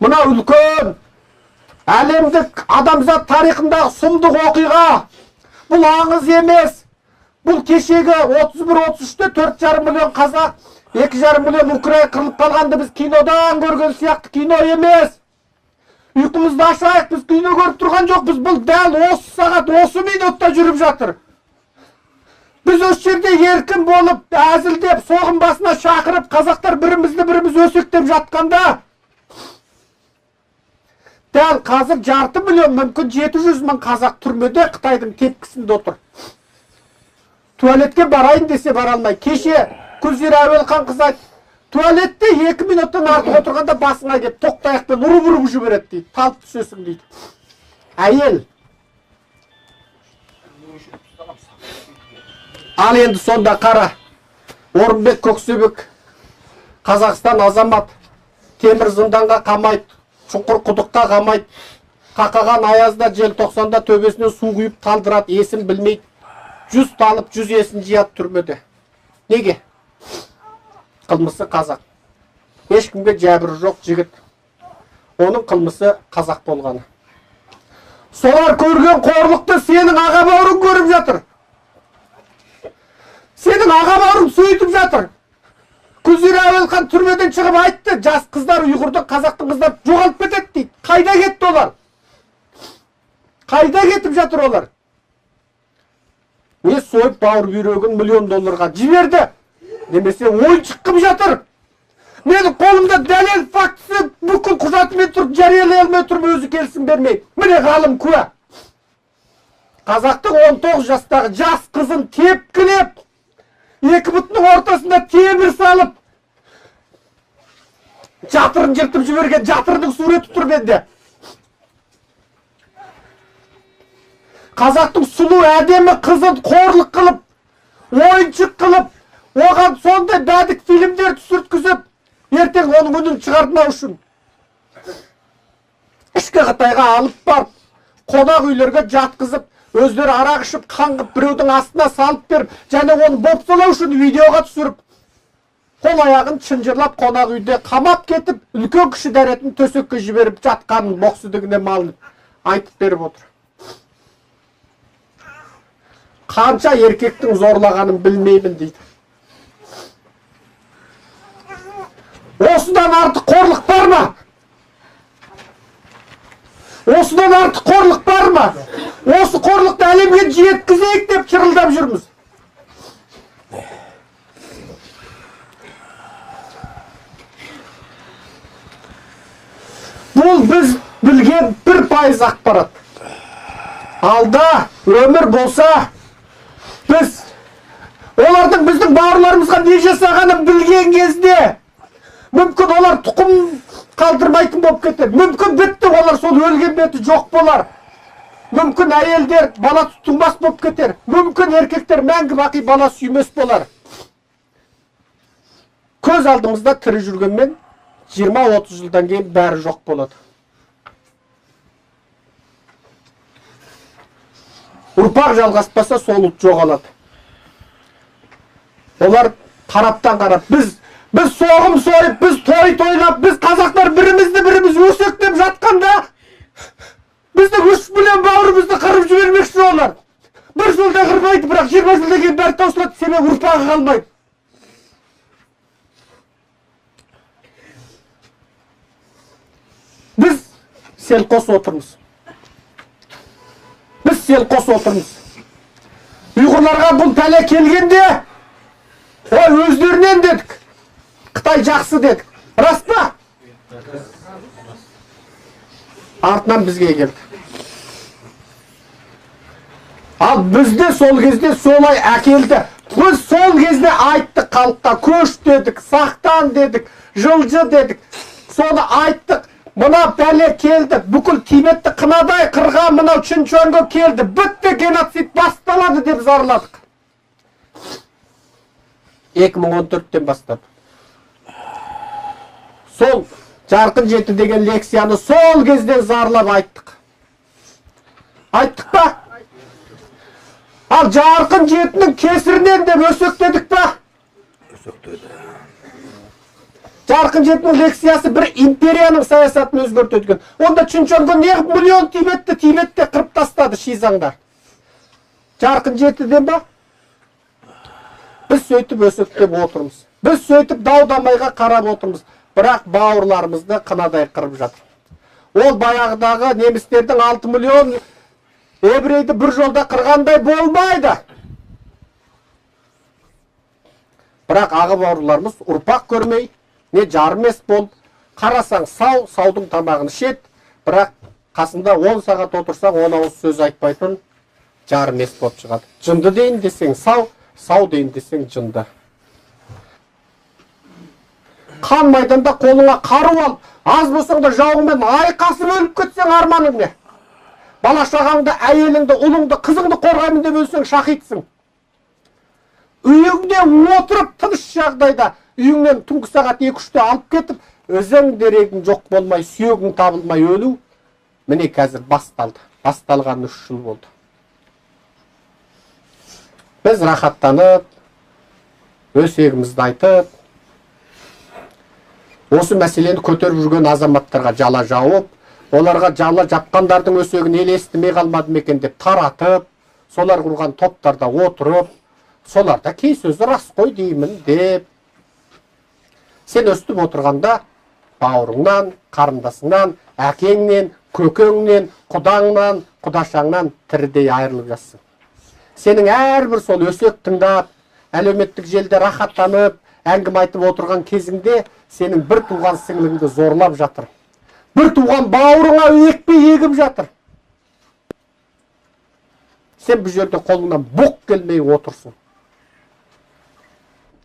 Мына үлкен әлемдік адамзат тарихындағы сұмдық оқиға. Бұл аңыз емес. Бұл кешегі 31-33-те 4,5 миллион қазақ, 2,5 миллион украин қырылып қалғанды біз кинодан көрген сияқты кино емес. Ұйқымызды ашайық, біз кино көріп тұрған жоқпыз. Бұл дәл осы сағат, осы минутта жүріп жатыр. Біз осы жерде еркін болып, әзілдеп, соғым басына шақырып, қазақтар бірімізді біріміз өсектеп жатқанда, дәл қазір 0,5 миллион, мүмкін 700 мың қазақ түрмеде Қытайдың тепкісінде отыр. Туалетке барайын десе бара алмай. Кеше Гүлзира Әуелханқызы айтты, туалетте 2 минуттан артық отырғанда басыңа келіп тоқтаяқпен ұрып-ұрып жібереді дейді, талып түсесің дейді. Әйел. Ал енді сонда қара, Орынбек Көксебек, Қазақстан азамат, темір зынданға қамайды, шұңқыр құдыққа қамайды, қақаған аязда желтоқсанда төбесінен су құйып талдырады, есін білмейді. 100 талып, 100 есін жияды түрмеде. Неге? Қылмысы қазақ. Ешкімге жәбірі жоқ жігіт. Оның қылмысы қазақ болғаны. Солар көрген қорлықты сенің аға бауырың көріп жатыр. Сенің аға бауырың сөйтіп жатыр. Гүлзира Әуелхан түрмеден шығып айтты, жас қыздар ұйғырдың, қазақтың қыздары жоғалып кетеді дейді. Қайда кетті олар? Қайда кетіп жатыр олар? Не сойып бауыр бүйрегін миллион долларға жіберді, немесе ойыншық қылып жатыр. Менің қолымда дәлел фактісі, бүкіл құжатымен тұрып жариялай алмай тұрмын, өзі келісім бермей. Міне ғалым куә. Қазақтың 19 жастағы жас қызын тепкілеп, екі бұтының ортасында темір салып, жатырын жыртып жіберген жатырының суреті тұр менде. Қазақтың сұлу әдемі қызын қорлық қылып, ойыншық қылып, оған сондай бәдік фильмдер түсірткізіп, ертең оның үнін шығартмау үшін ішкі Қытайға алып барып, қонақ үйлерге жатқызып, өздері арақ ішіп, қаңғып, біреудің астына салып беріп, және оны бопсалау үшін видеоға түсіріп, қол аяғын шынжырлап қонақ үйде қамап кетіп, үлкен кіші дәретін төсекке жіберіп жатқанын боқсүдігіне малынып айтып беріп отыр. Қанша еркектің зорлағанын білмеймін дейді. Осыдан артық қорлық бар ма? Осыдан артық қорлық бар ма? Осы қорлықты әлемге жеткізейік деп шырылдап жүрміз. Бұл біз білген 1% ақпарат. Алда өмір болса, біз олардың біздің бауырларымызға не жасағанын білген кезде, мүмкін олар тұқым қалдырмайтын болып кетер. Мүмкін бітті, олар сол өлген беті жоқ болар. Мүмкін әйелдер бала тумас болып кетер. Мүмкін еркектер мәңгі бақи бала сүймес болар. Көз алдымызда тірі жүргенмен 20-30 жылдан кейін бәрі жоқ болады. Ұрпақ жалғаспаса сол ұлт жоғалады. Олар тараптан қарап, біз соғым сойып, біз той тойлап, біз қазақтар бірімізді біріміз өсектеп жатқанда, біздің 3 миллион бауырымызды қырып жібермекші олар. Бір жылда қырмайды, бірақ 20 жылдан кейін бәрі таусылады, себебі ұрпағы қалмайды. Біз селқос отырмыз. Біз селқос отырмыз. Ұйғырларға бұл пәле келгенде, ой, өздерінен дедік. Қытай жақсы дедік. Рас па? Артынан бізге келді. Ал бізде сол кезде солай әкелді. Біз сол кезде айттық халыққа, көш дедік, сақтан дедік, жылжы дедік. Соны айттық. Мына пәле келді, бүкіл Тибетті қынадай қырған мынау Чинчуанға келді. Бітті, геноцид басталады деп зарладық. 2014-тен бастап. Сол жарқын жеті деген лекцияны сол кезде зарлап айттық. Айттық па? Ал жарқын жетінің кесірінен деп өсектедік па? Өсектеді. Жарқын жетінің лекциясы бір империяның саясатын өзгертеді екен. Онда Чинчонго неғып миллион Тибетті Тибетте қырып тастады Шизаңда? Жарқын жетіден ба? Біз сөйтіп өсектеп отырмыз. Біз сөйтіп дау-дамайға қарап отырмыз. Бірақ бауырларымызды қынадай қырып жатыр. Ол баяғыдағы немістердің 6 миллион еврейді бір жолда қырғандай болмайды. Бірақ аға бауырларымыз ұрпақ көрмей, не жарымес болып, қарасаң сау, саудың тамағын ішеді, бірақ қасында 10 сағат отырсаң 10 ауыз сөз айтпайтын жарымес болып шығады. Жынды дейін десең сау, сау дейін десең жынды. Қан майданда қолыңа қару алып, аз болсаң да жауыңмен айқасып өліп кетсең арманың не? Бала шағаңды, әйеліңді, ұлыңды, қызыңды қорғаймын деп өлсең шахидсың. Үйіңде отырып тыныш жағдайда үйіңнен түнгі сағат 2-3-те алып кетіп, өзің дерегің жоқ болмай, сүйегің табылмай өлу, міне қазір басталды. Басталған 3 жыл болды. Біз рахаттанып, өсегімізді айтып, осы мәселені көтеріп жүрген азаматтарға жала жауып, оларға жала жапқандардың өсегін ел естімей қалмады ма екен деп таратып, солар құрған топтарда отырып, соларда кей сөзі рас қой деймін деп, сен өстіп отырғанда бауырыңнан, қарындасыңнан, әкеңнен, көкеңнен, құдаңнан, құдашаңнан тірідей айырылып жатсың. Сенің әрбір сол өсек тыңдап, әлеуметтік желіде рахаттанып, әңгіме айтып отырған кезіңде сенің бір туған сіңліңді зорлап жатыр. Бір туған бауырыңа екпе егіп жатыр. Сен бұл жерде қолыңнан боқ келмей отырсың.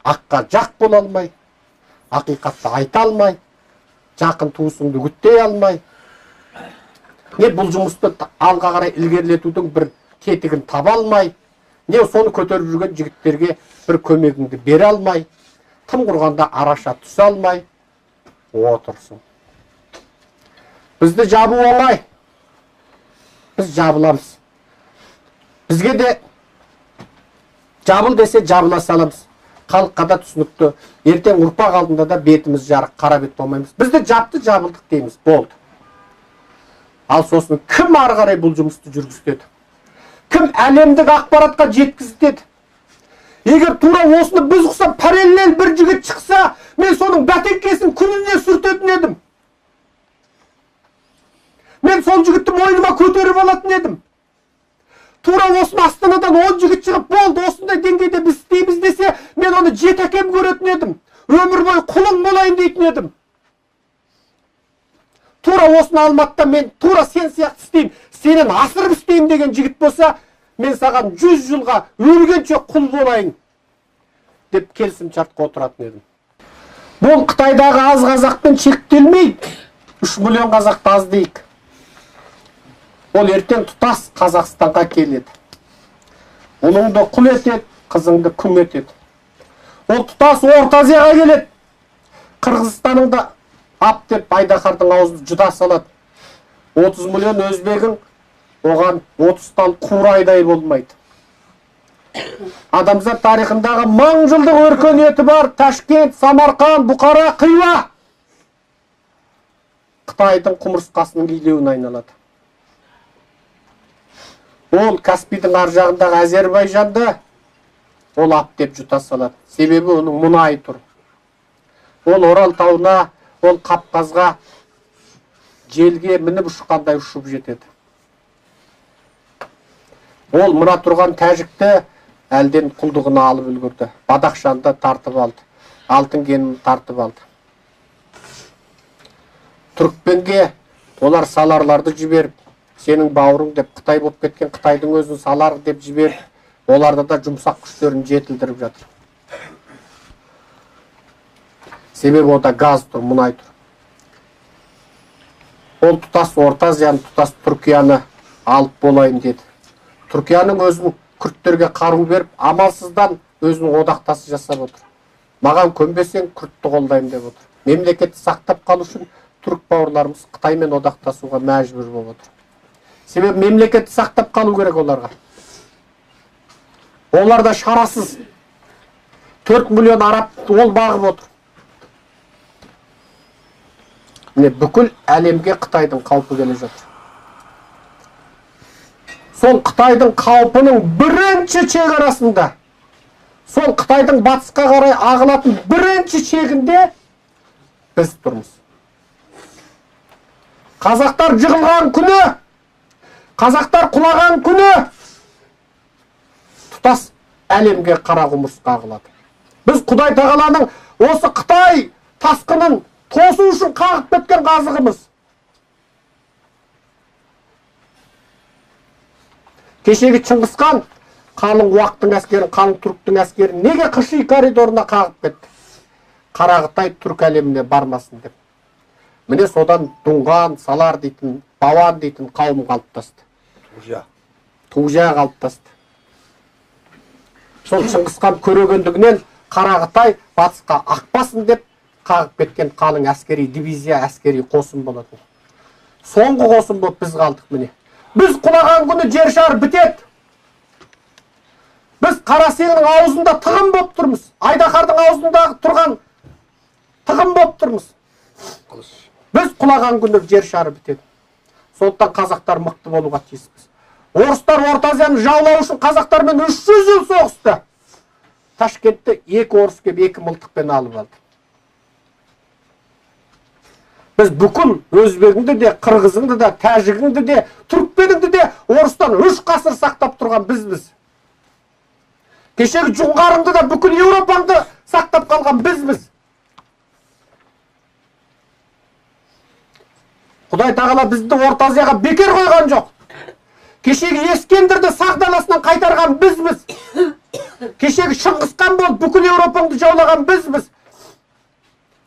Аққа жақ бола алмай, ақиқатты айта алмай, жақын туысыңды үгіттей алмай, не бұл жұмысты алға қарай ілгерілетудің бір тетігін таба алмай, не соны көтеріп жүрген жігіттерге бір көмегіңді бере алмай, тым құрғанда араша түсе алмай отырсың. Бізді жабу оңай. Біз жабыламыз. Бізге де жабыл десе жабыла саламыз. Халыққа да түсінікті. Ертең ұрпақ алдында да бетіміз жарық, қара бет болмаймыз. Бізді жапты, жабылдық дейміз. Болды. Ал сосын кім ары қарай бұл жұмысты жүргізеді? Кім әлемдік ақпаратқа жеткізеді? Егер тура осыны біз ұқсап параллель бір жігіт шықса, мен соның бәтеңкесін күніне сүртетін едім. Мен сол жігітті мойныма көтеріп алатын едім. Тура осыны Астанадан 10 жігіт шығып болды, осындай деңгейде біз істейміз десе, мен оны жеті әкем көретін едім. Өмір бойы құлың болайын дейтін едім. Тура осыны Алматыда мен тура сен сияқты істеймін, сенен асырып істеймін деген жігіт болса, мен саған 100 жылға өлгенше құл болайын деп келісім шартқа отыратын едім. Бұл Қытайдағы аз қазақпен шектелмейді. 3 миллион қазақты аз дейік. Ол ертең тұтас Қазақстанға келеді. Ұлыңды құл етеді, қызыңды күң етеді. Ол тұтас Орта Азияға келеді. Қырғызстанның да ап деп айдаһардың аузын жұта салады. 30 миллион өзбегің оған 30 тал қурайдай болмайды. Адамзат тарихындағы 1000 жылдық өркениеті бар Ташкент, Самарқан, Бұқара, Қиуа Қытайдың құмырсқасының илеуіне айналады. Ол Каспийдің ар жағындағы Әзербайжанды ол ап деп жұта салады. Себебі оның мұнайы тұр. Ол Орал тауына, ол Қапқазға желге мініп ұшқандай ұшып жетеді. Ол мына тұрған тәжікті әлден құлдығына алып үлгерді. Бадахшанды тартып алды. Алтын кенін тартып алды. Түрікпенге олар саларларды жіберіп, сенің бауырың деп Қытай болып кеткен Қытайдың өзін салар деп жіберіп, оларды да жұмсақ күштерін жетілдіріп жатыр. Себебі онда газ тұр, мұнай тұр. Ол тұтас Орта Азияны, тұтас Түркияны алып болайын деді. Түркияның өзін күрттерге қару беріп, амалсыздан өзінің одақтасы жасап отыр. Маған көнбесең күртті қолдаймын деп отыр. Мемлекетті сақтап қалу үшін түрік бауырларымыз Қытаймен одақтасуға мәжбүр болып отыр. Себебі мемлекетті сақтап қалу керек оларға. Олар да шарасыз. 4 миллион араб ол бағып отыр. Міне, бүкіл әлемге Қытайдың қаупі келе жатыр. Сол Қытайдың қаупінің бірінші шекарасында, сол Қытайдың батысқа қарай ағылатын бірінші шегінде біз тұрмыз. Қазақтар жығылған күні, қазақтар құлаған күні тұтас әлемге қара құмырсқа ағылады. Біз Құдай тағаланың осы Қытай тасқынын тосу үшін қағып кеткен қазығымыз. Кешегі Шыңғысхан қалың уақтың әскерін, қалың түріктің әскерін неге Қыши коридорына қағып кетті? Қара Қытай түрк әлеміне бармасын деп. Міне, содан Дұңған, Салар дейтін, Бауан дейтін қауым қалыптасты. Тужа. Тужа қалыптасты. Сол Шыңғысхан көрегендігінен Қара Қытай батысқа ақпасын деп қағып кеткен қалың әскери дивизия, әскери қосын болатын. Соңғы қосын болып біз қалдық міне. Біз құлаған күні жер шары бітеді. Біз қара сиырдың аузында тығын болып тұрмыз. Айдаһардың аузындағы тұрған тығын болып тұрмыз. Біз құлаған күні жер шары бітеді. Сондықтан қазақтар мықты болуға тиіспіз. Орыстар Орта Азияны жаулау үшін қазақтармен 300 жыл соғысты. Ташкентті екі орыс келіп, екі мылтықпен алып алды. Біз бүкіл өзбегіңді де, қырғызыңды да, тәжігіңді де, түрікпеніңді де орыстан 3 ғасыр сақтап тұрған бізбіз. Кешегі жоңғарыңды да, бүкіл Еуропаңды сақтап қалған бізбіз. Құдай тағала бізді Орта Азияға бекер қойған жоқ. Кешегі Ескендірді Сақ даласынан қайтарған бізбіз. Кешегі Шыңғысхан болып бүкіл Еуропаңды жаулаған бізбіз.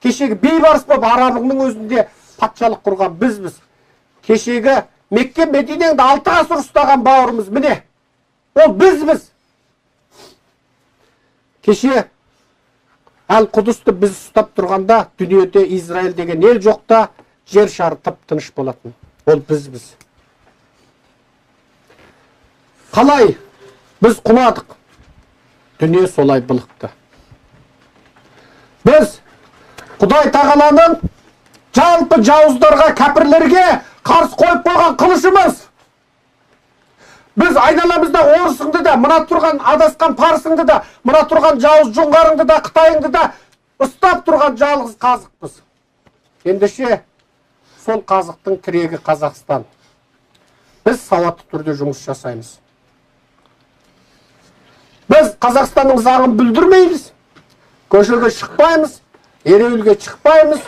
Кешегі Бейбарыс болып Арабыңның өзінде патшалық құрған бізбіз. Кешегі Мекке Мединеңді 6 ғасыр ұстаған бауырымыз міне. Ол бізбіз. Кеше Әл-Құдысты біз ұстап тұрғанда дүниеде Израиль деген ел жоқта, жер шары тып-тыныш болатын. Ол бізбіз. Қалай біз құладық, дүние солай былықты. Біз Құдай тағаланың жалпы жауыздарға, кәпірлерге қарсы қойып қойған қылышымыз. Біз айналамызда орысыңды да, мына тұрған адасқан парсыңды да, мына тұрған жауыз жоңғарыңды да, қытайыңды да ұстап тұрған жалғыз қазықпыз. Ендеше сол қазықтың тірегі Қазақстан. Біз сауатты түрде жұмыс жасаймыз. Біз Қазақстанның заңын бүлдірмейміз, көшеге шықпаймыз, ереуілге шықпаймыз,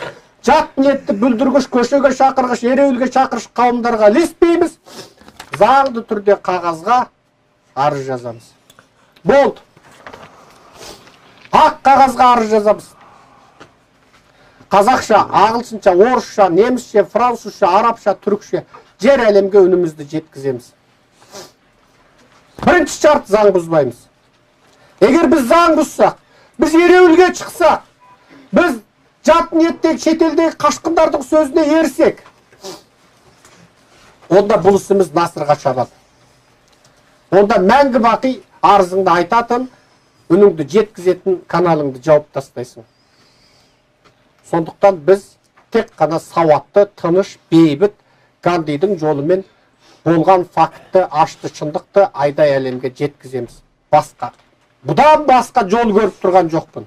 жат ниетті бүлдіргіш, көшеге шақырғыш, ереуілге шақырғыш қауымдарға ілеспейміз. Заңды түрде қағазға арыз жазамыз. Болды. Ақ қағазға арыз жазамыз. Қазақша, ағылшынша, орысша, немісше, французша, арабша, түрікше жер әлемге үнімізді жеткіземіз. Бірінші шарт заң бұзбаймыз. Егер біз заң бұзсақ, біз ереуілге шықсақ, біз жат ниеттегі шетелдегі қашқындардың сөзіне ерсек, онда бұл ісіміз насырға шабады. Онда мәңгі бақи арызыңды айтатын, үніңді жеткізетін каналыңды жауып тастайсың. Сондықтан біз тек қана сауатты, тыныш, бейбіт Гандидің жолымен болған фактты, ашты шындықты айдай әлемге жеткіземіз. Басқа. Бұдан басқа жол көріп тұрған жоқпын.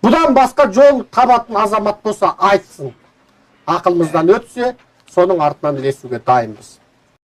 Бұдан басқа жол табатын азамат болса айтсын. Ақылымыздан өтсе, соның артынан ілесуге дайынбыз.